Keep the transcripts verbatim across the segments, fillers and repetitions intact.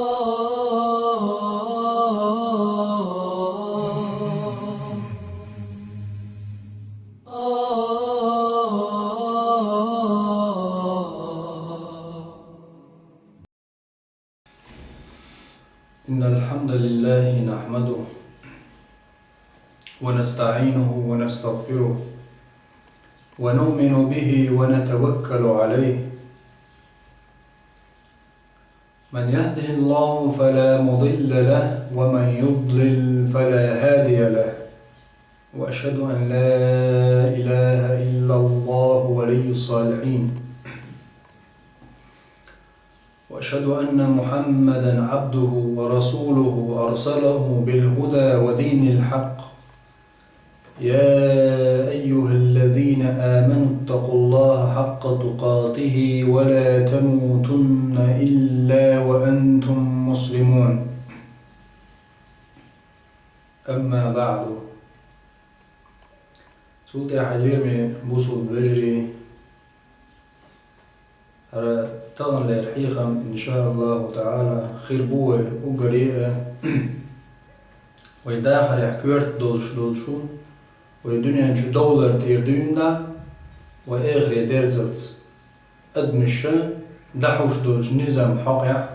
إن الحمد لله نحمده ونستعينه ونستغفره ونؤمن به ونتوكل عليه. من يهده الله فلا مضل له ومن يضلل فلا هادي له. وأشهد أن لا إله إلا الله ولي الصالحين. وأشهد أن محمدا عبده ورسوله أرسله بالهدى ودين الحق. يا أيها الذين آمنوا اتقوا الله حق تقاته ولا تموتن إلا وأنتم مسلمون. أما بعد. Цул тӀехьа, лераме бусулба вежарий, хӀара таханлера хьехам, иншааллаху таӀала, хир бу вай уггаре а, вай дахарехь коьрта долуш долчу, вай дуьнен чу довлар тӀера дуьйна дӀа, вай эхарте дерзалц. Адамаша дӀахьуш долчу низам хьокъехь,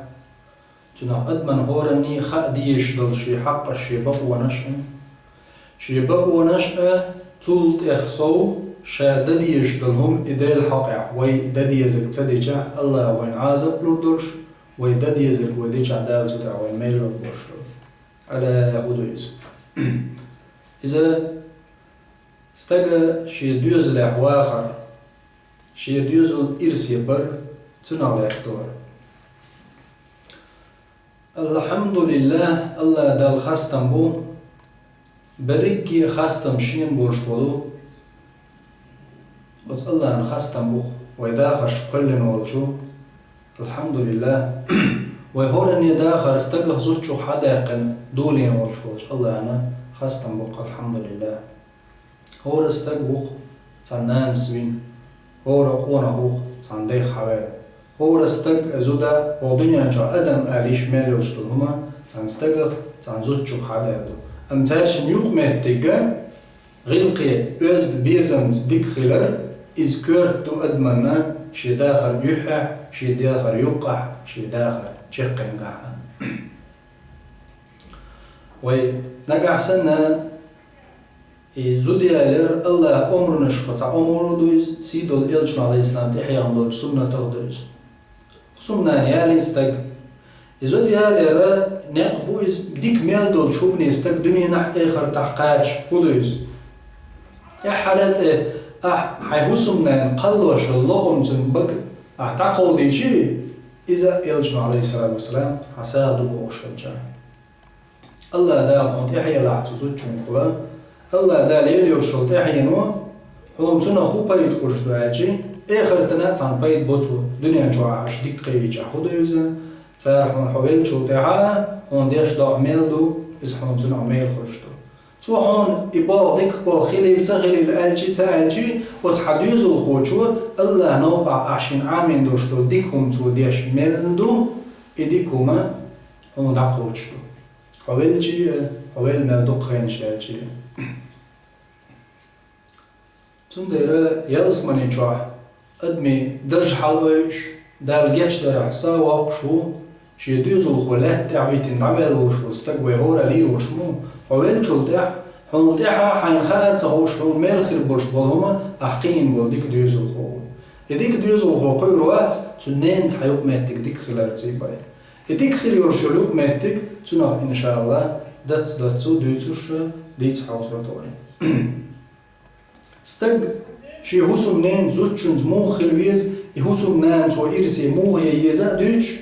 цунах адаман хӀоранний хаа дезаш долу шен хьакъаш, шен бакъонаш а, шен бакъонаш а, цул тӀех сов ша дан дезаш долу хӀума и Делан хьокъехь, вай и дан дезарг ца дичахь, АллахӀа вайна Ӏазап лур долуш, вай дан дезарг вай дичахь, Дала цу тӀехь вайна мел лур болуш долу. Ала хӀун ду иза? Иза стага шен доьзалехь вахар, шен доьзал ирсе бар, цунах лаьцна ду хӀара. АлхьамдулиллахӀ, АллахӀ Далла хастам бу, берриге а хастам шена болуш волу, оцу АллахӀана хастам бу-кх, вай дахарш кхоьллина волчу, алхьамдулиллахӀ, вай хӀоранне дахар стагах, зудчух хьадаьккхина долийна волуш волчу АллахӀана хастам бу-кх, алхьамдулиллахӀ. ХӀора стаг ву-кх цхьана нанас вина, хӀора къонах ву-кх цхьана дех хьаваьлла. ХӀора стаг, зуда, хӀокху дуьнен чохь адам ала йиш мел йолуш долу хӀума цхьана стагах, цхьана зудчух хьадаьлла ду. Амма цаьршинна юкъаметтиг а, гӀиллакхе, оьзда безамца дика хилар, иза коьрта ду адаманна шен дахар юьххьехь, шен дахар юккъехь, шен дахар чеккхенгахь а. Вай нагахь санна, и зуда ялар АллахӀан омранашха цхьа омра ду иза, сийдолу элчано, Ӏалайхиссалам, тӀехьехна долчу суннатах ду иза. Хусамнана ялийна стаг. И зуда ялар некъ бу иза, дика мел долчу хӀумане стаг дуьненахь а, эхартахь а кхача. ХӀун ду иза? ТӀаьххьара тӀе ахь хьайн хӀусамнана кхаллош йолу локхамцун бага ахь дӀакховдийчи, иза элчано, Ӏалайхиссалату вассалам, хьан сагӀа ду бохуш хилча. АллахӀ Дала хьуна тӀаьхье елахь цу зудчуьнгахула, АллахӀ Дала елла йолуш йолу тӀаьхьено, хьуна цунах хӀун пайда хуьлуш ду аьлчи, эхартана а цхьана пайда бо цо, дуьнен чохь ахь дика кхиийчахь хӀун ду иза, цара хьуна хьо веллачул тӀаьхьа, хьуна деш доӀа мел ду, иза хьуна цунах мел хуьлуш ду. Цо хьуна и болх дика болх хилийла, ца хилийла аьлчи, ца аьлчи, оцу хьан доьзалхочо АллахӀан новкъахь ахь шена Ӏамийна долуш долу дика хӀума цо деш мел ду, и дика хӀума хьуна дӀакхочуш ду. Хьо веллачи а, хьо велла мел дукха хенаш яьлчи а. Цундела ялсамани чохь адамийн дарж хьалаойуш, Дала гечдарехь сов воккхуш ву, шен доьзалхо лаьтта тӀехь витина дӀавелла волуш волу стаг вай хӀора лийр волуш ма ву. Хьо веллачул тӀаьхьа, хьуна тӀаьхьа хьайна хаа а ца хууш, хьуна мел хир болуш болу хӀума ахь кхиийна болу дика доьзалхо ву. И дика доьзалхо кхуьур вац, цуьнан ненаца хьан юкъаметтиг дика хиларца бен. И дика хир йолуш йолу юкъаметтиг цунах, иншааллахӀ, дац-даццул дуьйцуш, дийца хьовсур ду вай. Стаг шен хӀусамненан зудчуьнца муха хила веза, и хӀусамнана цо ирсе муха ян еза а дуьйцуш,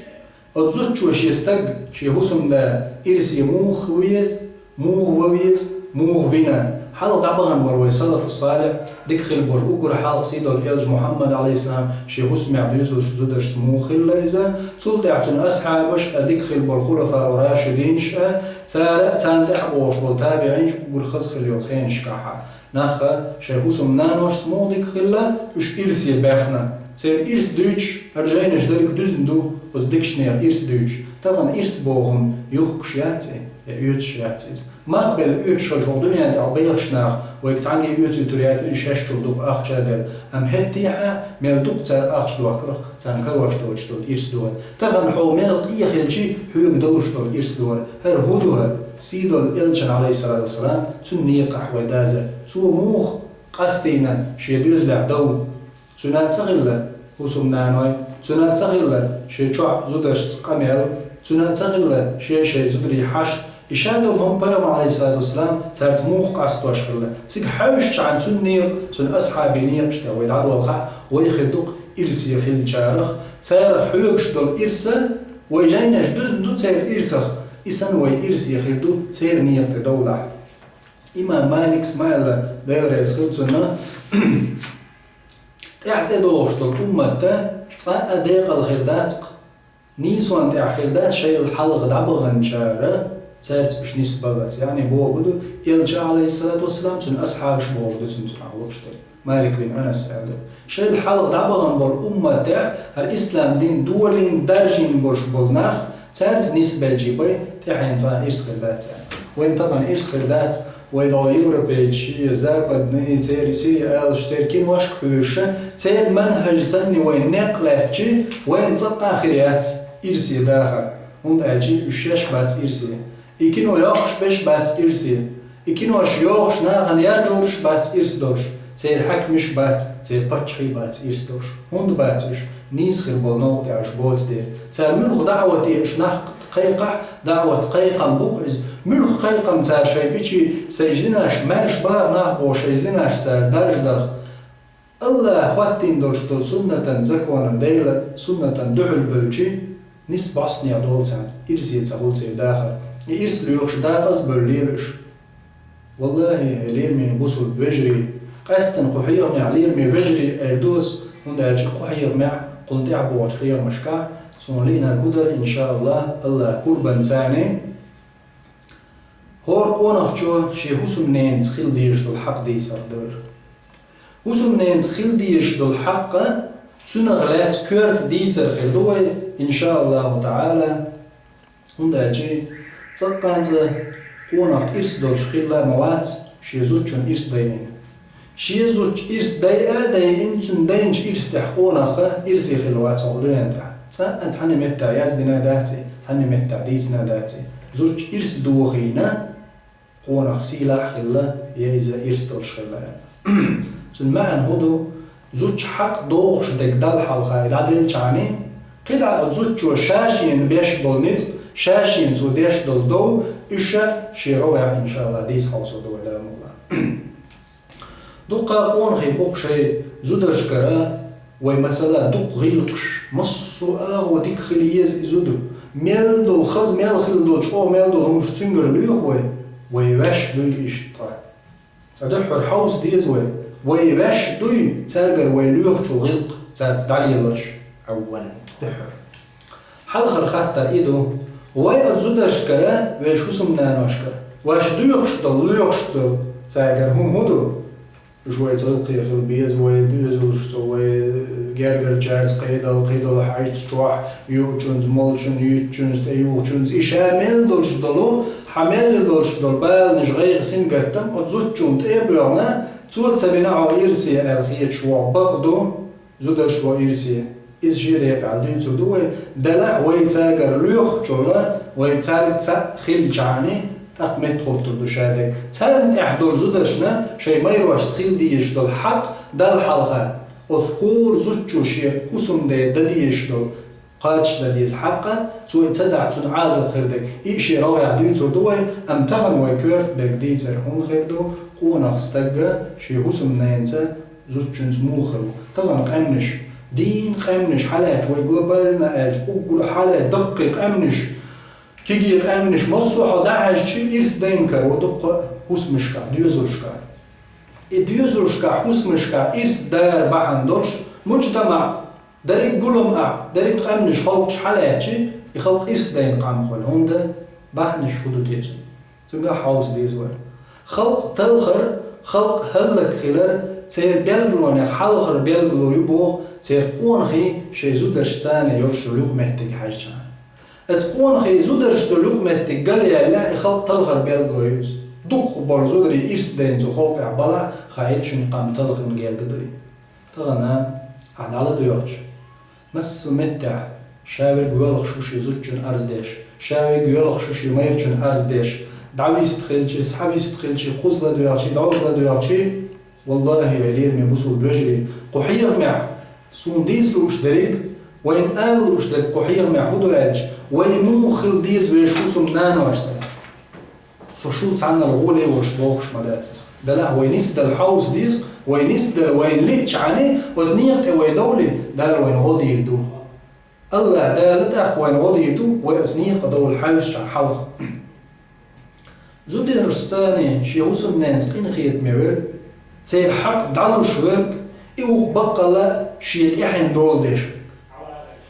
оцу зудчо шен стаг, шен хӀусамда ирсе муха веза, муха ван веза, муха вина. Хьалха дӀабахана болу вай салафу салихь, дика хила болу уггар хьалха сийдолу элча Мухьаммад, Ӏалайхиссалам, шен хӀусамехь доьзалш зударшца муха хилла иза, цул тӀаьхьа цуьнан асхьабаш а, дика хила болу хулафау рашидинаш а, цара а, царна тӀаьхьа богӀуш болу табиӀинаш, уггар хаза хила йолу хенашкахь а. Нах а шайн хӀусамнаношца муха дика хилла, уьш ирсе баьхна. Церан ирс дуьйцуш, хӀара жайнаш дерриг дуьзна ду, оцу дикачу нехан ирс дуьйцуш. Тахана ирс бохург юхкуш яц и, я оьцуш яц иза. Мах белла оьцуш хилча, хӀокху дуьнен тӀехь бехаш нах вайга цхьаьнгге оьцуьйтур яц, и шаьш чуьра дукха ахча а делла. Амма хӀетте а, мел дукха цара ахча дохкарх, царна карош доцуш долу ирс ду хӀара. Тахана хьо мел къен хилчи, хьоьга далуш долу ирс ду хӀара. ХӀара хӀун ду хӀара? Сий долу Элчан, Ӏалайхиссалату вассалам, цуьнан некъахь вай дазар. Цо муха къастийна шен доьзалехь дов? Цуьнан ца хилла хӀусамнаной, цуьнан ца хилла шен чохь зударшца къамел, цуьнан ца хилла шен-шен зударий хьашт. И ша долу хӀума Пайхамар, Ӏалайхиссалату вассалам, цаьрца муха къастош хилла. Цига хьаьвсичхьана цуьнан некъа, цуьнан асхьабийн некъаш тӀе вай дӀадолхахь, вай хир ду-кх ирсе хиллачарах. Царах хьоьгуш долу ирс, вай жайнаш дуьзна ду церан ирсах, и санна вай ирсе хир ду церан некъа тӀе довлахь. Имам Малика ма аьлла, Дела реза хила цунна, тӀаьхьа тӀедогӀуш долу умматта цкъа а декъала хир дац-кх, нийсонна тӀехь хир дац шайл хьалха дӀабаханчара, цаьрца уьш нисбаллалц. Яъни бохург ду, Элча, Ӏалайхиссалату вассалам, цуьнан асхьабаш бохург ду, цуьнан цунах лууш дерг. Малик бин Анас аьлла. Шайл хьалха дӀабахана болу умматехь, хӀара ислам дин долийна, даржийна болуш болу нах, цаьрца нисбелчий бен, тӀаьхьенца ирс хир дац аьлла. Вайн тахана ирс хир дац, вай догӀу европейцаш, западный, церан сий алаш, церан киношка хьоьжуш, церан манхӀажца санна вайн некъ лаьттачи, вайна цкъа а хир яц ирсе дахар. ХӀунда аьлча уьш шаьш бац ирсе. И кино йоккхуш берш бац ирсе. И кинош йохуш нахана яржораш бац ирс долуш, церан хьаькамаш бац, церан паччахьий бац ирс долуш. ХӀунда бац уьш? Нийса хир болу новкъа тӀехь уьш боцу дела. Цара муьлха даӀвате уьш нах кхайкхахь, даӀват кхайкхам бу-кх иза. Муьлха кхайкхам цара шайн бичи, сайн зинаш маьрша бахара нах боху, шайн зинаш цара даржадарх. АллахӀа хӀоттийна долуш долу суннатан, законан, Делан суннатан дуьхьал бевлчи, нисса бӀостанехьа долу царна, ирсе ца хуьлу церан дахар. И ирс лоьхуш дакъаза бевлла лела уьш. ВаллахӀи, хьоме лераме бусулба вежарий, къаьсттина кху хьехамехь лераме вежарий эр ду ас, хӀунда аьлча кху хьехамехь, кхунна тӀехь богӀучу хьехамашкахь, суна лиънарг хӀун дара, иншааллахӀ, АллахӀа къурбанца, хӀора къонахчо шен хӀусамненца хила дезаш долу хьакъ дийцар дара. ХӀусамненца хила дезаш долу хьакъ, цунах лаьцна коьрта дийцар хир ду вай, иншааллахӀу таӀала. ХӀунда аьлча цкъа а къонах ирс долуш хилла ма вац, шен зудчунна ирс дайина. Шен зудчо ирс дайа а дайина, цунна дайначу ирс тӀехь къонах ирсе хилла вац хӀокху дуьнен тӀехь. Цкъа а цхьана меттехь яздина а дац и, цхьана меттехь дийцина а дац и. Зудчо ирс дохийна, къонах сийлахь а хилла, я иза ирс долуш хилла аьлла. Цуьнан маьӀна хӀун ду? Зудчун хьакъ дохуш дерг Далла хьалха и дӀаделчхьана, кхидӀа а зудчо ша-шена беш болу ницкъ, ша-шена цо деш долу дов, уьш а шен рогӀехь, иншааллахӀ, дийца хьовсур ду вай, Дала мукълахь. Дуккха а къонахий бу-кх шайн зударшкара, вай масала дукха гӀиллакхаш, массо а агӀо дика хила еза и зуда. Мел долу хаза, мел хилла долу, чӀогӀа мел долу хӀумнаш цуьнгара лоьху вай, вай ваьш дуй иштта. Цкъа дуьххьара хьовса деза вай. Вай ваьш дуй, цаьргара вай лоьхучул гӀиллакх цаьрца дӀалелош, аввалан, дуьххьара. Хьалхара хаттар и ду: вай оцу зударшкара, вешан хӀусамнаношкара, ваьш доьхуш долу, лоьхуш долу цаьргара хӀума хӀун ду? Уьш вайца гӀиллакхе хила беза, вай доьзалшца, вай гергарчаьрца кхидолу, кхидолу хьаьжцӀа чохь, юучунца, молчунца, юьтучунца, тӀеюхучунца, и ша мел долуш долу, хьан мел долуш долу баланаш, гӀайгӀа, сингаттам оцу зудчунна тӀе а боьгӀна, цо ца вина хьо ирсе аьлла хеташ вогӀу бакъ ду, зударш во ирсе. Иза шен декъехь дуьйцур ду вай, делахь вай цаьргара лоьхучул, вай цаьрца хилчхьана, тӀаккха меттахӀуттур ду шадерг. Царна тӀехь долу зударшна шайн майрошца хила дезаш долу хьакъ Далла хьалха, оцу хӀора зудчо шен хӀусамде дан дезаш долу, кхача дан деза хьакъ, цо и ца дахь, цунна Ӏазап хир дерг, и шен рогӀехь дуьйцур ду вай, амма тахана вай коьрта дерг дийцар хӀунда хир ду, къонах стаг шен хӀусамненца, зудчуьнца муха хир ву. Тахана къаьмнаш, дийна къаьмнаш хьалаьцча, вай глобально аьлча, уггар хьалаьцча, даккхий къаьмнаш, кегий къаьмнаш, массо а хьо дӀахьаьжча, ирс дайна кара ву дуккха а хӀусамашкахь, доьзалшкахь. И доьзалшкахь, хӀусамашкахь ирс дара бахьана долуш, муьждамаъ, дерриг гулам а, дерриг къаьмнаш, халкъаш хьалаьцча, и халкъ ирс дайна къам хуьлу. ХӀунда? Бахьанаш хӀун ду те цуьнан? Цуьнгахь хьовса деза вай. Халкъ талхар, халкъ хӀаллакьхилар, церан белгалонех хьалхара белгало ю боху, Церан къонахий шайн зударшца йолуш йолу юкъаметтиг хьаьжча. Оцу къонахий зударшца йолу юкъаметтиг галъяьлла, и халкъ талхар белгало ю иза. Дукхахболу зударий ирс дайна цу халкъехь балахь, хаийла шуна къам талхарна герга дуй. Тахана ахь дӀаладоьгӀча, массо а меттехь ша верг воьлхуш ву шен зудчун арз деш, ша верг воьлхуш ву шен майрачун арз деш, дӀавист хилчий, схьавист хилчий, кхуза ладоьгӀчий, дӀоза ладоьгӀчий, валлахӀи, ай лераме бусулба вежарий, кху хьехамехь, суна дийца лууш дерриг, вайна ала лууш дерг кху хьехамехь хӀун ду аьлча, вай муха хила деза вешан хӀусамнаношца. Со шу цхьаннал гӀоле волуш бохуш ма дац иза. Делахь вай нисдала хьовса деза, вай нисдала вайна лиъча хьаний, оцу некъа тӀе вай довлий, Дала вайна гӀо дийр ду. АллахӀ Дала тӀаккха вайна гӀо дийр ду, вай оцу некъа довла хьаьвсича хьалха. Зударшца шен хӀусамненца къинхетаме верг, церан хьакъ дӀалуш верг, и ву-кх баккъалла шен тӀаьхьенна дола деш верг.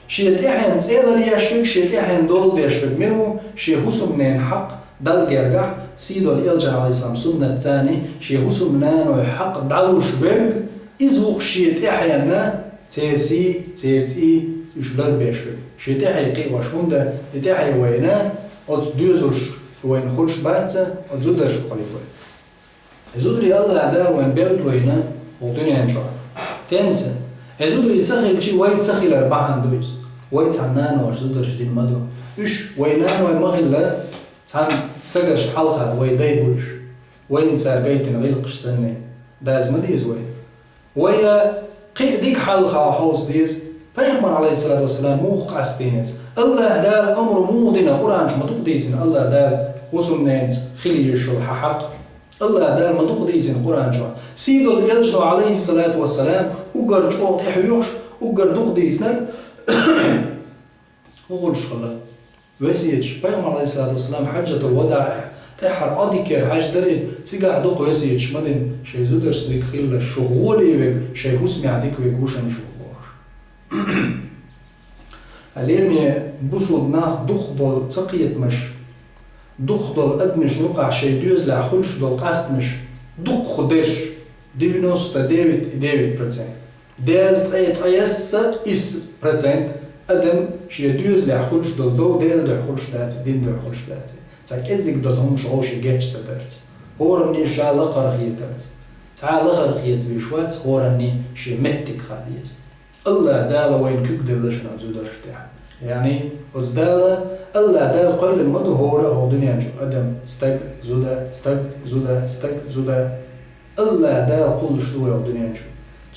Шен тӀаьхьенна цӀе ларъеш верг, шен тӀаьхьенна дола деш верг мила ву, шен хӀусамненан хьакъ Далла гергахь, сийдолу элчан, Ӏалайхиссалам, суннатца шен хӀусамнаной хьакъ дӀалуш верг, иза ву-кх шен тӀаьхьенна церан сий, церан цӀий уьш ларбеш верг. Шен тӀаьхье кхиош, хӀунда и тӀаьхье вайна оцу доьзалш вайна хуьлуш бац, оцу зударшка хуьлий вай. И зударий АллахӀ Дала вайна белгалойна хӀокху дуьнен чохь. Тенца? И зударий ца хилчий, вай ца хилар бахьана ду иза. Вай цхьана наноша зударш дина ма ду. Уьш вай наной ма хилла, цхьана стагаршна хьалха вай дай бу уьш. Вайна цара гайтина гӀиллакхаш санна, даза ма деза вай. Вай кхин а дика хьалха хьовса деза. Пайхамар, Ӏалайхиссалату вассалам, муха къастийна иза? АллахӀ Дала амру муха дина, Къуръан чу ма ду-кх дийцина АллахӀ Дала хӀусамненца хила езаш йолу хьан хьакъ? АллахӀ Дала ма ду-кх дийцина Къуръан чохь? Сийдолу элчано, Ӏалайхиссалату вассалам, уггар чӀогӀа тӀехьоьхуш, уггар дукха дийцинарг хӀун хуьлуш хилла? Весеташ. Пайхамар, Ӏалайхиссалату вассалам, хьаджатул-вадаӀехь, тӀаьххьара Ӏодикера хьаьж дарий, цигахь дукха весеташ ма дина, шайн зударшца дика хилалаш, шух гӀоле верг шайн хӀусамехь дика верг ву шуна шух бохуш. Лераме бусулба нах духхьаболу цакхетамаш, духхьадолу адамашна юкъахь шайн доьзалехь хуьлуш долу къастамаш дукхахдерш, девяносто девять и девять процент. Дезткъа ткъайесса исс процент адам шен доьзалехь хуьлуш долу дов Делан дуьхьа хуьлуш дац, дин дуьхьа хуьлуш дац. Цхьа кӀеззиг долу хӀуманаш вовшийн геч ца дарца. ХӀоранна ша лакхара хетарца. Цхьа а лахара хеца вуьйш вац, хӀоранна шен меттиг хаа деза. АллахӀ Дала вайна куьг делла шуна зударшна тӀехь. Яъни, оцу Дала, АллахӀ Дала кхоьллина ма ду хӀора а хӀокху дуьнен чу адам, стаг, зуда, стаг, зуда, стаг, зуда. АллахӀ Дала кхуллуш ду вай хӀокху дуьнен чу.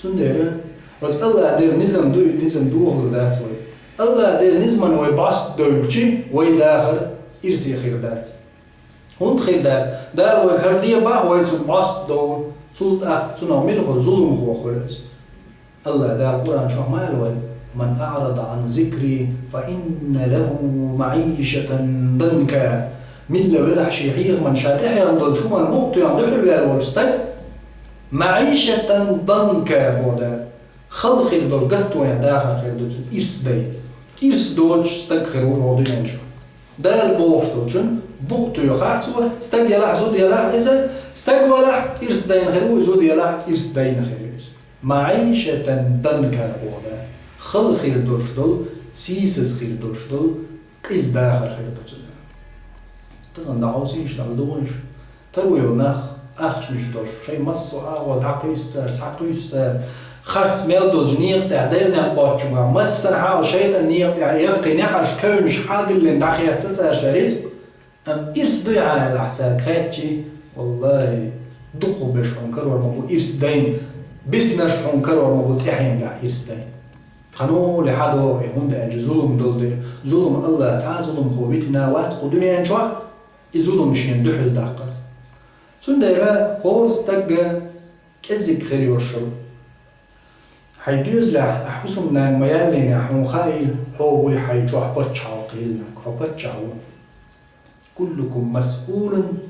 Цундела оцу АллахӀ Делан низам дуй, низам дохалур дац вай. АллахӀ Делан низаман вай бӀост девлчи, вай дахар ирсе хир дац. ХӀунда хир дац? Дала вайга хӀара де боху, вай цунна бӀост довлу. Цул тӀаккха цунах мила хуьлу, зуламхо хуьлу иза. АллахӀ Дала Къуръан чохь ма аьлла вайга: «Ман аърада Ӏан зикри, фа инна лаху маӀишатан данка». Милла велахь шен хьехаман, ша тӀехьехна долчу хӀуманна букъ тоьхна дуьхьал ваьлла волчу стаг, маӀишатан данка боху Дала. Хала хир долу гатто ян дахар хир ду цуьнан ирс дай. Ирс доцуш стаг хир ву хӀокху дуьнен чу. Дала бохуш долчун букъ тоьхахь цо, стаг елахь, зуда елахь иза, стаг валахь, ирс дайна хир ву, зуда елахь, ирс дайна хир ву иза. МаӀишатан данка боху Дала. Хала хир долуш долу, сийсаза хир долуш долу, къиза дахар хир ду цуьнан. Тахана дӀахьовсийша, дӀадугӀийша. Таро йолу нах, ахчанаш долуш, шайн массо а агӀор дӀакхуьйсу цара, схьакхуьйсу цара. Харц мел долчу некъа тӀехь, Делан некъ боцчуьнгахь, массанхьа а шайтӀан некъа тӀехь яккхий неӀарш, кевнаш хьадиллина дӀахецна цара шайн рицкъ. Амма ирс дуй хьан аьллахь цаьрга хаьттичи, валлахӀи, дукхахберш хьуна карор ма бу ирс дайна, биснарш хьуна карор ма бу тӀаьхьенгахь ирс дайна. Тханоле хьадогӀу и, хӀунда аьлча зулам долу дела, зулам АллахӀа цхьа а зуламхо витина вац кху дуьнен чохь, и зулам шена дуьхьал даккхаза. Цундела хӀора стагга кӀеззиг хир йолуш йолу. Хьайн доьзалехь ахь хӀусамнана ма яьллинехь, хьуна хаийла, хьо вуй хьайн чохь паччахьалкх йиллинарг, хьо паччахь ву. «Куллукум масъулун»,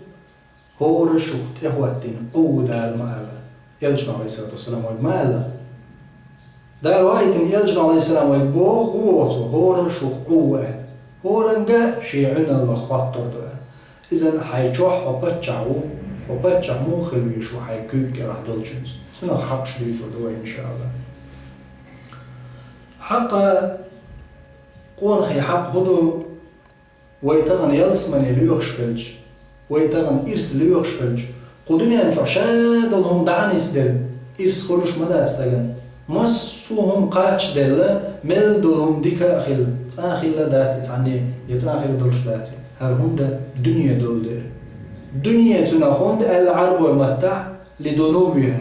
хӀора шух тӀехӀоттийна Ӏу ву Дала ма аьлла. Элчано, Ӏалайхиссалату вассалам, вайга ма аьлла. Дала ваийтина Элчано, Ӏалайхиссалам, вайга боху, хӀун боху цо, хӀора шух Ӏу ву аьлла. ХӀоранга шен Ӏуьналлах хӀоттор ду аьлла. Иза хьайн чохь хьо паччахь ву, хьо паччахь муха хила везаш ву хьайн куьйга кӀелахь долчуьнца. Цунах хьакъаш дуьйцур ду вай, иншааллах. Хьакъ, къонахий хьакъ хӀун ду? Вай тахана ялсамане лоьхуш хилча, вай тахана ирс лоьхуш хилча, кху дуьнен чу ша долу хӀума дӀа а нисделла, ирс хуьлуш ма дац стагана. Массо а хӀума кхаччаделла, мел долу хӀума дика а хилла, цкъа а хилла дац и цхьанне, я цкъа а хилла долуш дац и. ХӀара хӀунда? Дуьне долу дела. Дуьне цунах хӀунда аьлла Ӏарбойн маттахь «лидунуввихӀа»,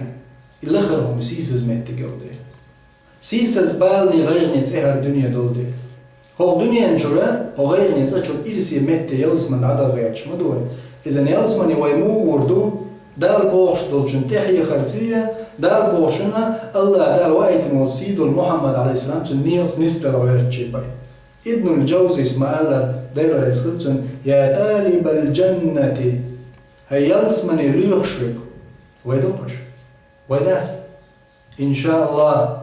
и лахара хӀума сийсаза меттиг йолу дела. Сийсаза баланийн гӀайгӀане цӀе хӀара дуьне долу дела. ХӀокху дуьнен чуьра, хӀокху гӀайгӀане цӀа чуьра ирсе метте ялсамане дӀадан гӀерташ ма ду вай. Иза ялсамане вай муха гӀур ду? Дала бохуш долчун тӀехьехарца я, Дала бохучунна, АллахӀ Дала ваийтина волу сий долу Мухьаммад, Ӏалайхиссалам, цуьнан некъаца нисдала гӀертачийн бен. Ибнул Джавзис ма-аллара, Дела реза хила цунна: «Я талибал джаннати», хӀай ялсамане лоьхуш верг. Вай ду-кх уьш? Вай дац? ИншааллахӀ,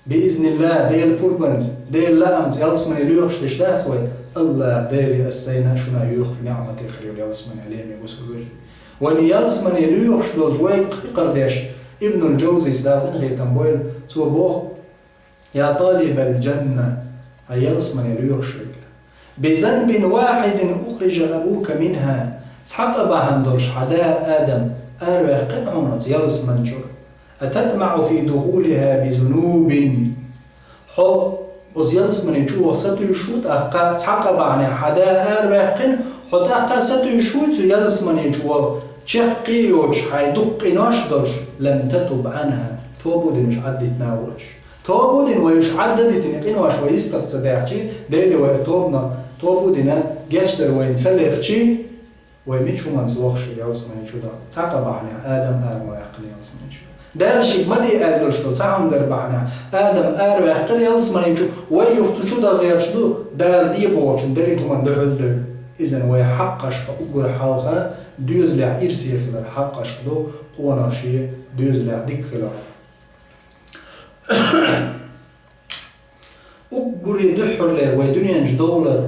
биизниллахӀ, Делан пурбанца, Делан лаамца ялсамане лоьхуш дерш дац вай? АллахӀ Деле ас сайна а шуна а йоьхку неӀмате хир йолу ялсамане, лераме бусулба вежарий. Вайна ялсамане лоьхуш долчу вайга кхайкхар деш, Ибнул Джавзис, Дала къинхетам бойла, цо боху: «Я талибал джанна», хӀай ялсамане лоьхуш верг. «Бизанбин вахьидин ухрижа абука минхӀа». Цхьа къа бахьана долуш хьан да Адам араваьккхина хьуна оцу ялсаман чуьра. «АтатмаӀу фи духулихӀа бизунубин». Хьо оцу ялсамане чу ваха сатуьйсуш ву тӀаккха, цхьа къа бахьанехь хьан да араваьккхина, хьо тӀаккха сатуьйсуш вуй цу ялсамане чу ваха, чекх а йоцуш хьайн дуккха къинош а долуш? «Лам татуб ӀанхӀа», тоба а дина уьш Ӏаддитина а воцуш. Тоба а дина вай уьш Ӏадда а дитина, къинош вай йистах ца даьхчи, Деле вай тобанах тоба а дина, гечдар вайна ца лехчи, вай мича хӀуманца вохуш ю ялсамане чу даха? Цхьа къа бахьанехь Адам ара ма ваьккхина ялсамане чу. Дала шига ма де аьлла долуш долу цхьа хӀума дар бахьанехь Адам араваьккхира ялсамане чу, вай юха цу чу даха гӀерташ ду, Дала де бохучун дерриг хӀуманна дуьхьал а девлла. Иза вай хьакъашха уггар хьалха доьзалехь ирсе хилар хьакъашха ду, къонах шен доьзалехь дика хилар. Уггаре дуьххьарлера вай дуьнен чу довлар,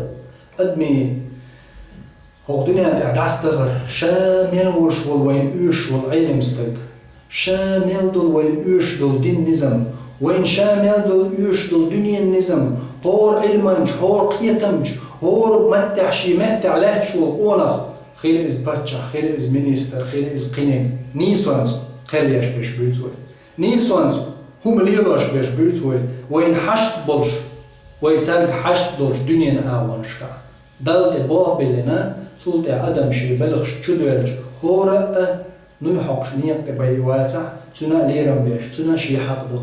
адамийн хӀокху дуьнен тӀехь дӀасадахар, ша мел волуш волу вайна оьшуш волу Ӏелам стаг, ша мел долу вайна оьшуш долу дин низам, вайна ша мел долу оьшуш долу дуьненан низам, хӀора Ӏилманча, хӀора кхетамча, хӀора маттехь шен меттехь лаьтташ волу къонах, хила иза паччахь, хила иза министр, хила иза кхиниг, нийсонца кхел еш берш буьйцу вай. Нийсонца хӀума лелош берш буьйцу вай, вайна хьашт болуш, вай цаьрга хьашт долуш дуьненан агӀонашкахь. Далла тӀе болх биллина, цул тӀаьхьа адам шен белхаш чу доьллича, хӀора а нуй хьокхуш некъа тӀе байъа вацахь, цуьнан а лерам беш, цуьнан а шен хьакъ ду.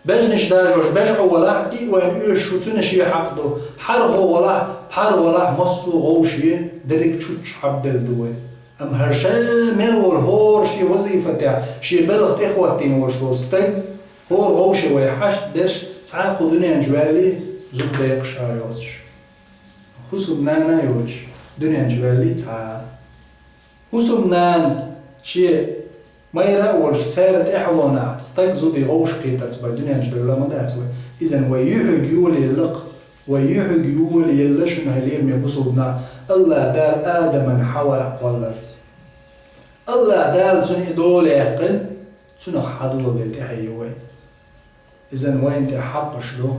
Бежнаш дажош бежа Ӏу валахь, и а вайна оьшуш ву, цуьнан шен хьакъ ду. Пхьархо валахь, пхьар валахь, массо а гӀовше дерриг чучча хьабделла ду вай. Амма хӀара ша мел волу хӀора шен вазифатехь, шен белхан тӀе хӀоттийна волуш волу стаг, хӀора гӀовше вай хьашт деш, цхьа а кху дуьнен чу ваьллий, зуда декъаш а йоцуш, хӀусамнана а йоцуш, дуьнен чу ваьллий цхьа а. ХӀусамнана шен майра а волуш, церан тӀаьхьалонехь стаг зуда гӀовшах кхетарца бен дуьнен чу девлла ма дац вай. Иза вай юьхьиг йолаелла-кх. Вай юьхьиг йолаелла шуна, хӀай лераме бусулба нах, АллахӀ Дала Адаман Хьава кхолларца. АллахӀ Дала цунна и дола яьккхина, цунах хьадоладелла тӀаьхье ю вай. Иза вайна тӀехь хьакъаш ду,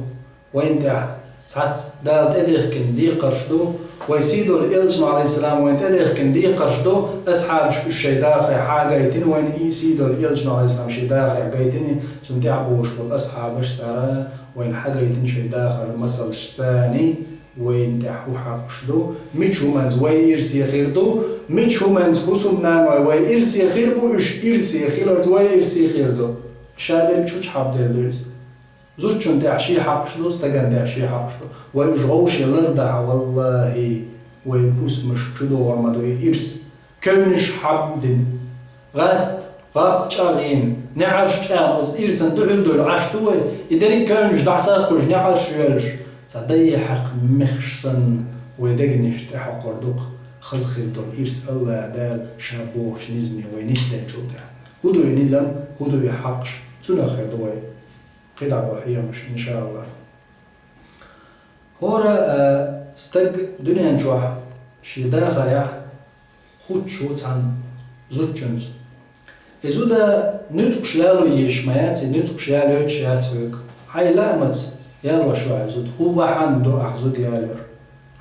вайна тӀехь цхьацца Дала тӀедехкина декхарш ду, вай сийдолу элчано, Ӏалайхиссалам, вайна тӀедехкина декхарш ду, асхьабаш уьш шайн дахарехь хьагайтина вайна, и сийдолу элчано, Ӏалайхиссалам, шен дахарехь гайтина, цунна тӀаьхьа богӀуш болу асхьабаш цара вайна хьагайтина шайн дахаран масалшца, царна вайна тӀехь хӀун хьакъаш ду, мича хӀуманца вай ирсе хир ду, мича хӀуманца хӀусамнанойн вай ирсе хир бу, уьш ирсе хиларца вай ирсе хир ду. Ша дерг чучча хьабделла ду иза. Зудчун тӀехь шен хьакъаш ду, стаган тӀехь шен хьакъаш ду. Вай уьш гӀовше лардахь, валлахӀи, вай хӀусамаш чудогӀур ма ду и ирс. Кевнаш хьабдина, гӀатта, гӀап чӀагӀйина, неӀарш чӀагӀна, оцу ирсан дуьхьал дуьйла Ӏаш ду вай, и дерриг кевнаш дӀасакхуьйш, неӀарш йоьллуш, цхьа дайехьакх мехаш санна, вай дегнаш тӀехьакхор ду-кх хаза хир долу ирс АллахӀ Дала Ша бохучу низаме вай нисдинчул тӀаьхьа. ХӀун ду и низам, хӀун ду и хьакъаш, цунах хир ду вай кхидӀа болу хьехамаш, иншааллахӀ. ХӀора а стаг дуьнен чохь шен дахарехь хуттуш ву цхьана зудчуьнца. И зуда нуьцкъаш яло езаш ма яц, и нуьцкъаш ялойтуш яц хьоьга. Хьайн лаамаца Ялош вац зуда. ХӀун бахьана ду ахь зуда ялор?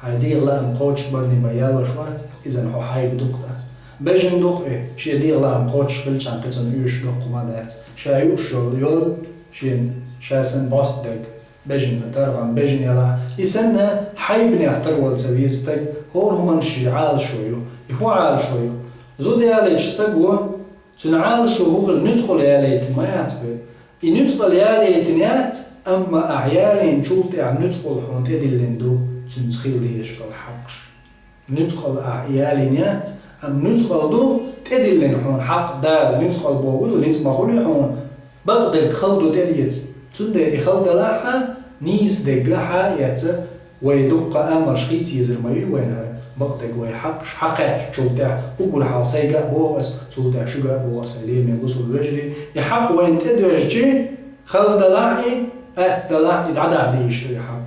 Хьайн дегӀан лаам кхочушбарна ма ялош вац, иза хьо хьайба ду-кх тӀаккха. Бежана ду-кх и, шен дегӀан лаам кхочуш хилча кхы цунна оьшуш доккха хӀума дац. Ша юуш йола йола, шен, ша санна бӀостанверг, бежана таргӀан, бежана ялахь. И санна хьайбанех тарвала ца веза стаг, хӀора хӀуманна ший Ӏалашо ю. И хӀун Ӏалашо ю? Зуда ялийча саго, цуьнан Ӏалашо хӀун хила, нуьцкъала ялийта ма яц вай. И нуьцкъала ялийтина яц, амма ахь ялийначул тӀехьа нуьцкъала хьуна тӀедиллина ду цуьнца хила дезаш дола хьакъаш. Нуьцкъала ахь ялийна яц, амма нуьцкъала ду тӀедиллина хьуна хьакъ. Дала нуьцкъала бохург ду, ницкъ ма хуьлу хьуна, бакъдерг хала ду тӀелеца. Цундела и хала далахь а, нийса дерг хьа а эца, вай дуккха амалш хийца езар ма ю вайна хӀара, бакъдерг вай хьакъаш хьакхаьчначул тӀехьа, уггар хьалха сайга а боху ас, цул тӀехьа шуьга а боху ас, лераме бусалба вежарий, и хьакъ вайна тӀедоьжча, хала далахь а, атта далахь а, и дӀадахьа дезаш ду и хьакъ.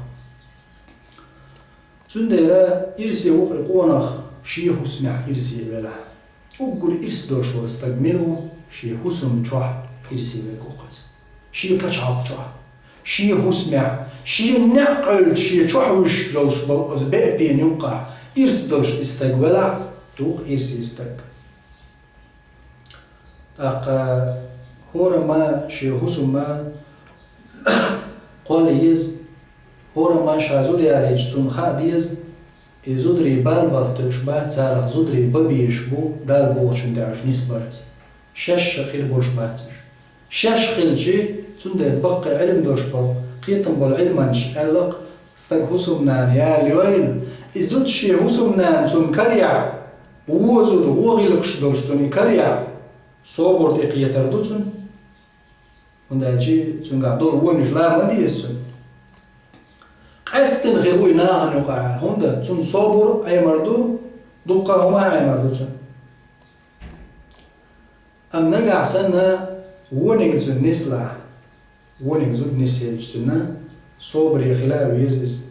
Цундела ирсе ву-кх и къонах, шен хӀусамехь ирсе велахь. Уггар ирс долуш волу стаг мила ву? Шен хӀусам чохь ирсе верг ву-кх иза. Шен пачхьалкх чохь, шен хӀусамехь, шена неӀ къевлча шен чохь вуьсуш йолуш болу оцу беа пенан юккъахь ирс долуш и стаг велахь, и ву-кх ирсе стаг. ТӀаккха хӀора ма шен хӀусам ма кхолла еза, хӀора ма ша зуда ялийча цунна хаа деза, и зударий бала барх тоьуш бац, царах зударий бан безаш бу, Дала бохучун тӀехь уьш нисбарца. Шаьш а хир болуш бац уьш. Шаьш хилча, цундела баккхий Ӏилма долуш болу, кхетам болу Ӏилманчаша аьлла-кх, стаг хӀусамнана яла йойла, и зуда шен хӀусамнана цунна караяхь, вон зуда, вон гӀиллакхаш долуш цунна и караяхь, собар тӀекхетар ду цунна. ХӀунда аьлча цуьнгахь долу вонаш ла ма деза цунна. Къаьсттина хир ву и нахана юкъахь, хӀунда цунна собар Ӏемар ду, дуккха а хӀума Ӏемар ду цунна. Амма нагахь санна вониг цунна нислахь, вониг зуда нисъелча цунна собаре хила а веза иза.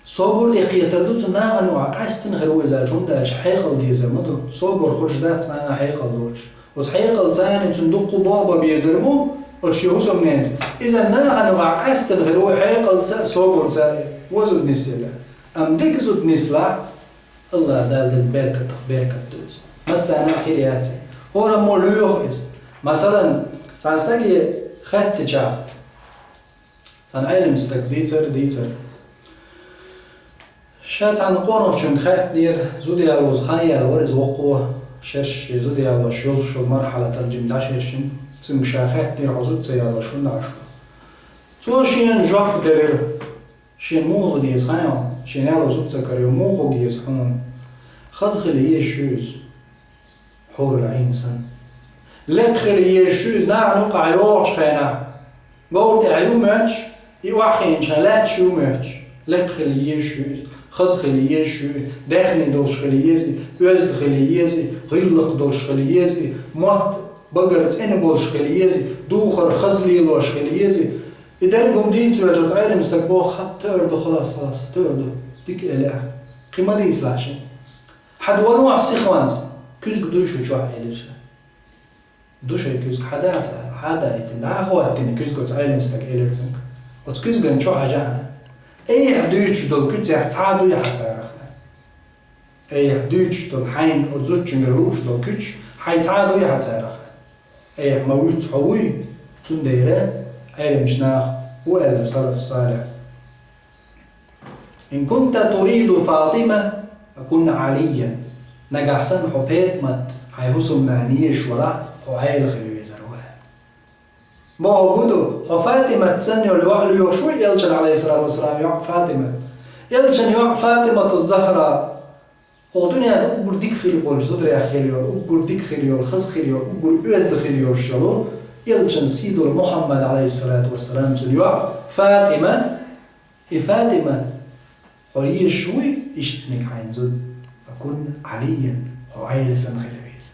Собар тӀекхетар ду цунна нахана юкъахь, къаьсттина хир ву иза аьлча, хӀунда аьлча хьекъал дезар ма ду. Собар хуьлуш дац цхьана хьекъал доцуш. Оцу хьекъалца цхьана цунна дуккха а болх бан безар бу оцу шен хӀусамненца. Иза нахана юкъахь къаьсттина хир ву хьекъалца а, собарца а, вон зуда нисъелла. Амма дика зуда нислахь, АллахӀ Дала делла беркатах беркат ду иза. Массарна а хир яц и. ХӀораммо лоьху иза. Масалан, цхьана стаге хаьттича, цхьана Ӏелам стага дийцар, дийцар. Ша цхьана къонахчуьнга хаьттинера, зуда ялоза хан яьлла вара иза воккхо, шаьш шен зуда ялош йолуш йолу мархьалатал жимма дӀашершина. Цуьнга ша хаьттинера, хьо зуда ца ялош хӀунда Ӏаш ву? Цо шена жоп делира. Шена муха зуда еза хаьий хьуна? Шена яло зуда ца карайо, муха хӀума еза хьуна? Хаза хила езаш ю иза, хьурул Ӏийн санна. Лекха хила езаш ю иза нахана юкъахь йогӀучу хенахь. Говра тӀехь ю моьттуш, и охьахиъначу хенахь лаьтташ ю моьттуш. Лекха хила езаш ю иза, хаза хила езаш ю иза, даьхни долуш хила еза и, оьзда хила еза и, гӀиллакх долуш хила еза и, мотт, багар цӀена болуш хила еза и, духар хаза лелош хила еза и. И дерриг хӀума дийца воьлча оцу Ӏелам стага боху: «Хьа, тоьар ду, халас, халас, тоьар ду. Дика элира ахь. Кхин ма дийцалахь шен». «Хьан ду ван вахь сихонца? Куьзга дуй шу чохь», — элира ша. «Ду шайн куьзга, хьан дац?» — аьлла, хьан даийтина, дӀа а хӀоттийна куьзга оцу Ӏелам стага элира цуьнга. «Оцу куьзган чу хьажахьа. Айхьа дуьйцуш долу куьц цхьа а дуй хьан царах?» Айхьа дуьйцуш долу хьайна оцу зудчуьнгара лууш долу куьцаш хьайн цхьа а дуй хьан царах? Айхьа ма вуьйцу хьо вуй, цундела Ӏеламчу наха хӀун аьлла салаф салихь: «Ин кунта туриду Фатима, факун Алийян». Нагахь санна хьо Петамат хьайн хӀусамнана езаш валахь, хьо Ӏела хила везар ву аьлла. Бохург ду, хьо Фатимат санна йолу йоӀ лоьхуш вуй, Элчан, алейхиссалату вассалам, йоӀ Фатимат? Элчан йоӀ Фатимату Захра. Хьо дуьненахь уггар дика хир болуш зударех хир йолу, уггар дика хир йолу, хаза хир йолу, уггар оьзда хир йолуш йолу Элчан сий долу Мухаммад, алейхиссалату вассалам, цуьнан йоӀ Фатима. И Фатима, хьо езаш вуй ишттаниг хьайн зуда? Факун Алийян, хьо Ӏела санна хила веза.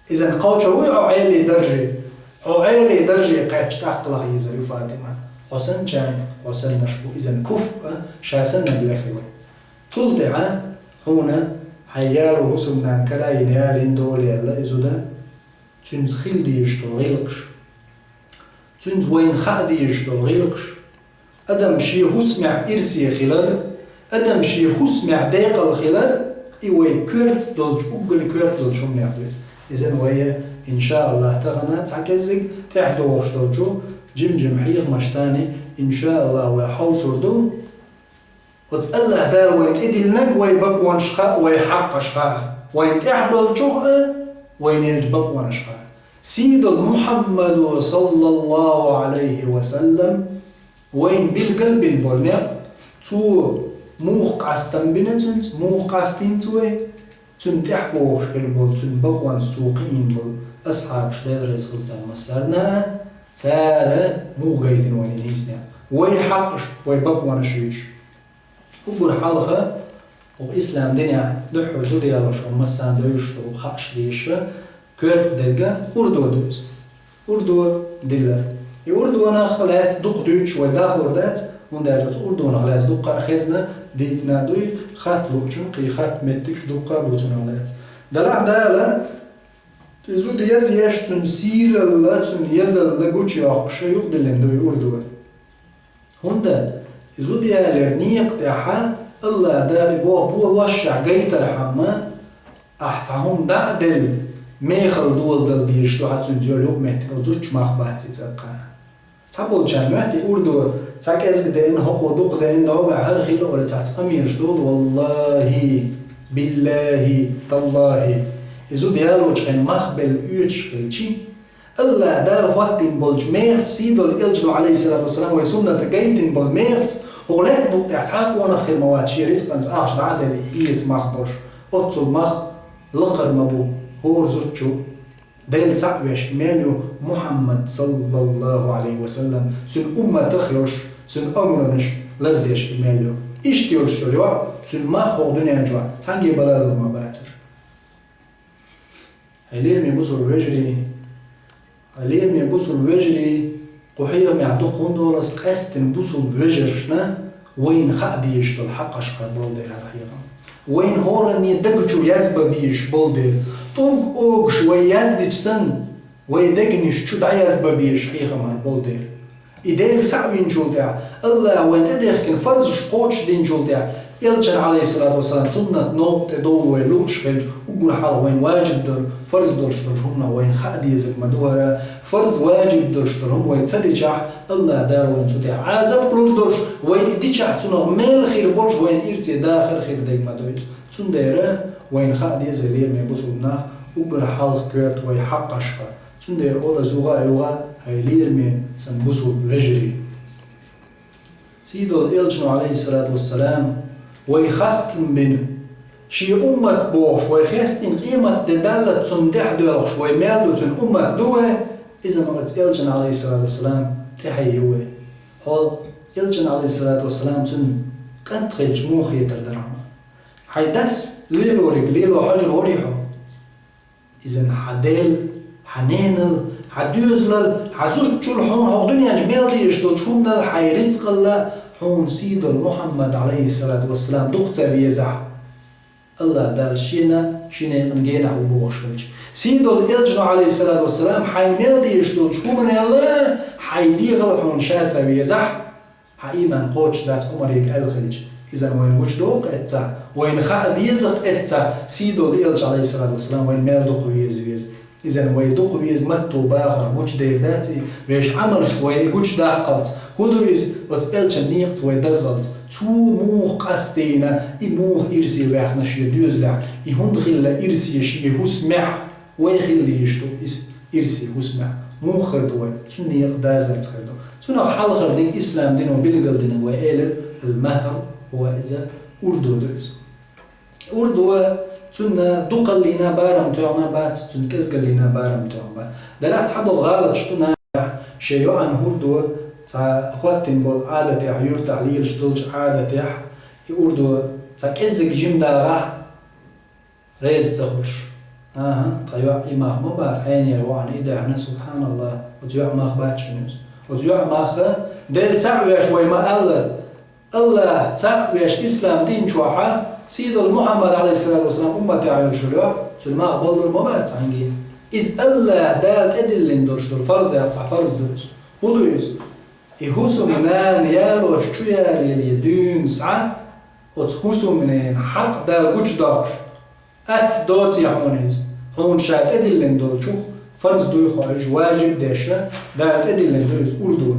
Иза кхочур вуй хьо Ӏеле дарже? Хьо Ӏеле дарже кхаьчча тӀаккха лаха езар ю Фатима. Хьо санначарна хьо саннаш бу, иза куф а, ша саннарг лехи вай. Цул тӀаьхьа хьуна хьайн яло хӀусамнана кара а йина, ялийна дола яьлла и зуда, цуьнца хила дезаш долу гӀиллакхаш, цуьнца вайна хаа дезаш долу гӀиллакхаш, Адам шен хӀусамехь ирсе хилар, адам шен хӀусамехь декъала хилар, и вай коьрта долчу, уггар коьрта долчу хӀуманех ду иза. Иза вай, иншааллахь, тахана цхьа кӀеззиг тӀаьхьадогӀуш долчу жим-жим хьехамашца, иншааллахь, вай хьовсур ду. Оцу АллахӀ Дала вайна тӀедиллинарг вай бакъонаш хаьа, вай хьакъаш хаьа, вайна тӀехь долчух а, вайна еллачу бакъонаш хаьа. Сийдолу Мухьаммадо, саллаллаху Ӏалайхи ва саллам, вайна билгал бина болу некъ, цо муха къастам бина цуьнца, муха къастийна цо вай, цуьнан тӀаьхьа богӀуш хир болу, цуьнан бакъонца цо кхиийна болу асхьабаш, Дела реза хуьлда царна массарна а, цара муха гайтина вайна и нийса некъ, вай хьакъаш, вай бакъонаш юьйцуш. Уггар хьалха, оха ислам динехь дуьххьара зуда ялош ван массарна девзаш долу хааш дийша, коьрта дерг урдо ду иза. Урдо диллар. И урдонах лаьцна дукха дуьйцуш вай дахлур дац, хӀунда аьлча оцу урдонах лаьцна дуккха а хезна, дийцина а дуй, хатта луучун кхин хатта меттигаш дуккха а бу цунах лаьцна. Делахь Дала, и зуда еза еш, цуьнан сийлалла, цуьнан езалла гучуйоккхуш юхадиллина ду и урдо. ХӀунда и зуда ялар некъа тӀехь АллахӀ Дала боху, бо лошшехь гайтархьама, ахь цхьа хӀума дӀа а делла, мехала доладала дезаш ду хьан цуьнца йолу юкъаметтигал, зудчун мах бац и цӀаккха. Цхьаболчарна моьтту и урдо, цхьа кӀезиг деана, хӀокхо дукха деана, догахь хӀара хилла олий цхьацца къамелаш долу, валлахӀи, биллахӀи, таллахӀи, и зуда ялочу хенахь мах белла оьцуш хилчи, АллахӀ Дала хӀоттийна болчу мехаца, сийдолу элчано, Ӏалайхиссалату вассалам, вай сунната гайтина болу мехаца, хӀокху лаьттан букъа тӀехь цхьа а къонах хир ма вац, шен рицкъанца ахча дӀа а делла, и эца мах болуш, оццул мах лакхара ма бу хӀора зудчо. Дела цхьаъ веш и мел ю Мухьаммад, саллаллаху Ӏалайхи ва саллам, цуьнан умматах йолуш, цуьнан амранаш лардеш и мел ю. Иштта йолуш йолу йоӀ, цуьнан мах хӀокху дуьнен чохь цхьаьнгге бала лур ма бацара. Хьайн лераме бусулба вежарий, хьайн лераме бусулба вежарий, кху хьехамехь дукха хӀунда олу ас, къаьсттина бусулба вежаршна вайна хаа дезаш долу хьакъаш хир болу дела хьан хьехам. Вайна хӀоранне дага чу язбан безаш болу дела, тӀулг огуш вай яздича санна, вай дегнаш чу дӀаязбан безаш хьехам хир болу дела. И Дела цхьаъ винчул тӀаьхьа, АллахӀа вайна тӀедехкина фарзаш кхочушдинчул тӀаьхьа, элчан, Ӏалайхиссалату вассалам, суннат новкъа тӀе довла вай лууш хилча, уггар хьалха вайна важиб долу, фарз долуш долчу хӀуманах вайна хаа дезарг ма ду хӀара, фарз, важиб долуш долу хӀума вай ца дичахь, АллахӀ Дала вайна цу тӀехь Ӏазап лур долуш, вай и дичахь цунах мел хир болуш, вайна ирсе дахар хир дерг ма ду иза. Цундела вайна хаа деза, лераме бусулба нах, уггар хьалха коьрта вай хьакъаш хир. Цундела олу ас юха а юха, хьайн лераме сан бусулба вежарий. Сийдолу элчано, Ӏалайхиссалату вассалам, вай хастам бина, шен уммат бохуш, вай хестийна къематде даллалц цунна тӀаьхьа доьлхуш вай мел ду, цуьнан уммат ду вай, иза ма оцу элчан, Ӏалайхиссалату вассалам, тӀаьхье ю вай. Хьо элчан, Ӏалайхиссалату вассалам, цуьнан кӀант хилча муха хетар дара хьуна? Хьайн дас лелориг лело хьожур варий хьо? Иза хьан дел, хьан ненал, хьан доьзалал, хьан зудчул, хьуна хӀокху дуьнен чу мел дезаш долчу хӀуманал, хьайн рицкъалла, хьуна сийдолу Мухьаммад, Ӏалайхиссалату вассалам, дукха ца везахь, АллахӀ Дала шена, шен некъан генахь ву бохуш хилча. Сийдолу элчано, Ӏалайхиссалату вассалам, хьайн мел дезаш долчу хӀуманал, хьайн дегӀал хьуна ша ца везахь, хьан ийман кхочуш дац, Ӏумарга аьлла хилча, иза вайна гучудогӀу-кх эццахь, вайна хаа деза-кх эццахь, сийдолу элча, Ӏалайхиссалату вассалам, вайна мел дукха веза веза. Иза вай дукха веза матто бахарх гучудер дац и, вешан Ӏамалшца вай и гучудаккхалц. ХӀун ду иза? Оцу элчан некъаца вай даггӀалц. Цо муха къастийна, и муха ирсе ваьхна шен доьзалехь, и хӀунда хилла ирсе шен хӀусамехь? Вай хила дезаш ду иза ирсе хӀусамехь. Муха хир ду вай? Цуьнан некъа дазарца хир ду. Цунах хьалхара дерг ислам дино билгалдинарг вай элира, ал-магьр, ва иза урдо ду иза. Урдо, цунна дукхаллина барам тоьхна бац, цунна кӀезгаллина барам тоьхна бац. Делахь цхьадолу гӀалаташ ду нахехь, шен йоӀана урдо цхьа хӀоттийна болу Ӏадатехь, юьртахь лелаш долчу Ӏадатехь, и урдо цхьа кӀеззиг жима дагӀахь, реза ца хуьлуш. АхӀа, тхан йоӀ и мах ма бац, хьенехан вахана и даьхьна, субхьаналлахӀ, оцу йоӀан мах бац шуна иза. Оцу йоӀан мах, Дела цхьаъ веш вай ма-аллара, АллахӀ цхьаъ веш ислам дин чохь, сийдолу Мухьаммад, Ӏалайхиссалату вассалам, умматехь йолуш йолу йоӀ, цуьнан мах баллур ма бац цхьаьнгге. Иза АллахӀ Дала тӀедиллина долуш долу фарзех цхьа фарз ду иза. ХӀун ду иза? И хӀусамнана ялош чу ялийла дуьйна схьа, оцу хӀусамненан хьакъ Дала гучудоккхуш, атта доций хьуна иза, хьуна ша тӀедиллина долчух фарз дуй хьо уьш, важиб деш, Дала тӀедиллина ду иза урдо.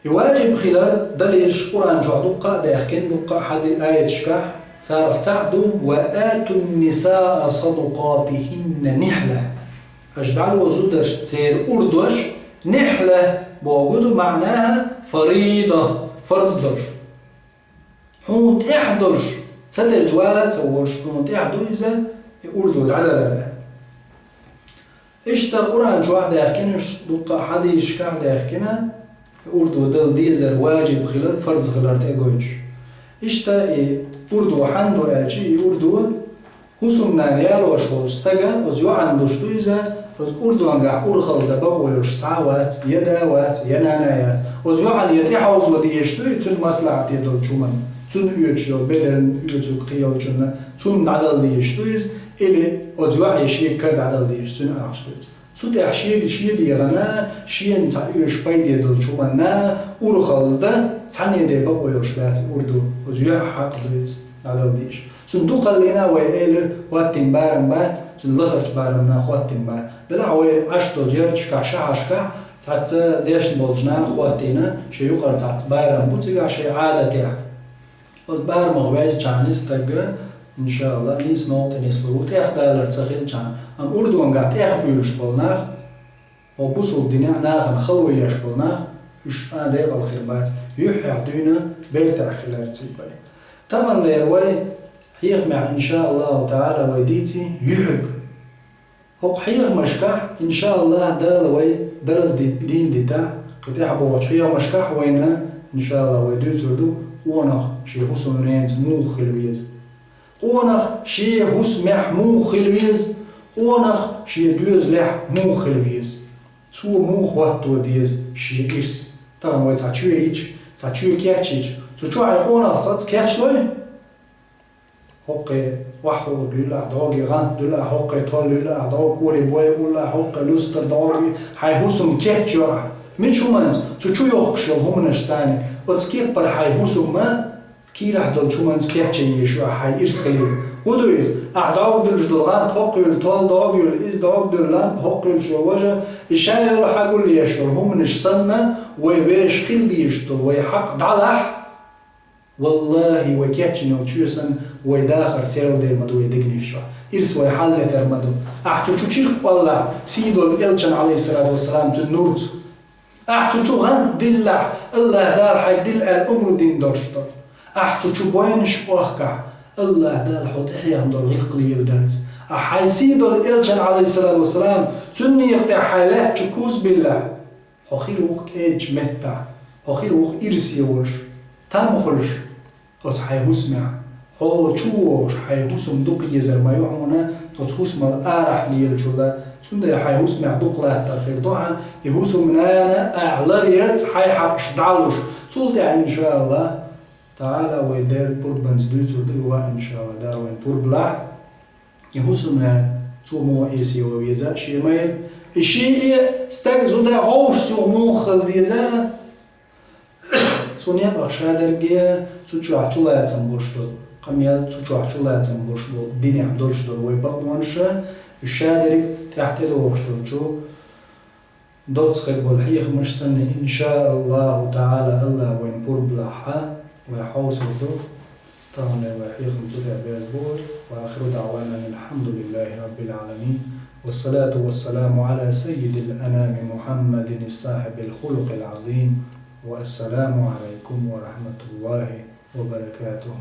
И важиб хилар далилаш Къуръан чохь дуккха а даьхкина, дуккха а хьади-, аяташкахь, царах цхьаъ ду: «Ва атун нисаа садукъатихинна нихьла». Аша дӀало зударшца церан урдош нихьла бохург ду, маьӀна фарида, фарз долуш. Хьуна тӀехь долуш, ца делча вала а ца волуш, хьуна тӀехь ду иза, и урдо дӀадалар. Иштта Къуръан чохь а даьхкина, уьш дуккха а хьадисашкахь а даьхкина, и урдо дала дезар важиб хилар, фарз хилар тӀе а гойтуш. Иштта и урдо хьанна ду аьлча, и урдо хӀусамнана ялош волчу стага, оцу йоӀана луш ду иза, оцу урдонгахь урхалла дан бакъо йолуш цхьа а вац, я да вац, я нана яц. Оцу йоӀана я тӀехьовзо дезаш ду и цуьнан маслахьате долчу хӀуманна, цунна оьцуш йолу бедарна оьцург кхин йолчунна, цунна дӀадала дезаш ду иза, или оцу йоӀе шега кара дӀадала дезаш, цуьнан ахча ду иза. Цу тӀехь шега шен дегӀана, шена цхьа оьшуш пайде долчу хӀуманна урхалла дан цхьанне де бакъо йолуш дац и урдо, оцу йоьӀан хьакъ ду иза дӀадала дезаш. Цунна дукхаллина вай элира, хӀоттийна барам бац, цуьнан лахарчу барамна хӀоттийна бац. Делахь вай Ӏаш долчу ярташкахь, шахьаршкахь цхьацца дешна болчу наха хӀоттийна, шайн юкъара цхьацца барам бу цигахь шайн Ӏадатехь. Оцу барамах ваьзчахьана стаг, иншаалла, нийса новкъа тӀе нислур ву, тӀех далар ца хилчахьана. Амма урдонгахь тӀех буьйлуш болу нах, хӀокху бусулба динехь нахана хало еш болу нах, уьш а декъала хир бац, юьххьехь дуьйна бертахь хилар цигахь. Таханлера вай хьехамехь, иншааллаху та'ала, вай дийци юьхьиг. ХӀокху хьехамашкахь, иншааллах, Дала вай дараз ди-, дийна дитахь, кхин тӀаьхьа бохучу хьехамашкахь вайна, иншааллах, вай дуьйцур ду, къонах шен хӀусамненца муха хила веза. Къонах шен хӀусамехь муха хила веза, къонах шен доьзалехь муха хила веза. Цо муха хӀотто деза шен ирс. Тахана вай цхьа чоь йича, цхьа чоь кечйича, цу чохь и къонах цкъацкъа кечлой? ХӀокхе охьахуур дуьллахь дӀогий, гӀант дуьллахь, хӀокхе толла юьллахь дӀогий, кори бой уллахь, хӀокхе лустар дӀогий, хьайн хӀусам кечйо ахь. Мича хӀуманца? Цу чу йохкуш йолу хӀуманаш царна. Оцу кеппара хьайн хӀусам ма кийрахь долчу хӀуманца кечъян езаш ю ахь, хьайн ирс хилийла. ХӀун ду иза? Ахь дӀогдуьллуш долу гӀант хӀокхуьйла, толла дӀогуьйла, иза дӀогдуьллу лампа хӀокхуьйла, шо важа, и ша йолу хьан гулъеш йолу хӀуманаш санна, вай вешан хила дезаш долу вай хьакъ дӀалахь, валлахӀи, вай кечйина йолу чоь санна, вай дахар серладер ма ду вай дегнаш чохь. Ирс вай хьаллетар ма ду. Ахь цу чу чиркх кӀоллахь, сийдолу элчан, Ӏалайхиссалату вассалам, цуьнан нурца. Ахь цу чу гӀант диллахь, АллахӀ Дала хьайга дилла аьлла омра дина долуш ду. Ахь цу чу бойнаш охкахь, АллахӀ Дала хьо тӀехьехна долу гӀиллакх леладарца. Ахь хьайн сийдолу элчан, Ӏалайхиссалату вассалам, цуьнан некъа тӀехь хьайн лаьтта чу куз биллахь, хьо хир ву-кх кӀедачу меттахь, хьо хир ву-кх ирсе волуш, там хуьлуш. Оцу хьайн хӀусамехь, хьо чу вогӀуш, хьайн хӀусам дукха езар ма ю хьуна, оцу хӀусамал арахь лелачул а, цундела хьайн хӀусамехь дукха латтар хир ду хьан, и хӀусамнана ахь ларъярца хьайн хьакъаш дӀалуш. Цул тӀаьхьа, иншааллах таӀала, вай дерриг пурбанца дуьйцур ду и ваъ, иншааллах, Дала вайна пурба лахь. И хӀусамнана цо муха ирсе ван веза а шен ма яра. И шен а стаг зуда гӀовшах муха хила деза а, цу некъах шадерриге цу чохь чулацам болуш долу, къамел цу чохь чулацам болуш болу, динехь долуш долу вай бакъонаш а, уьш шадерриг тӀаьхьа тӀедогӀуш долчу доцца хир болу хьехамаш санна, иншааллаху таӀала, АллахӀа вайна пурба лахь, вай хьовсур ду. Тахана вай хьехам цу тӀехь берзабойла. وآخر دعوانا أن الحمد لله رب العالمين، والصلاة والسلام على سيد الأنام محمد صاحب الخلق العظيم، والسلام عليكم ورحمة الله وبركاته.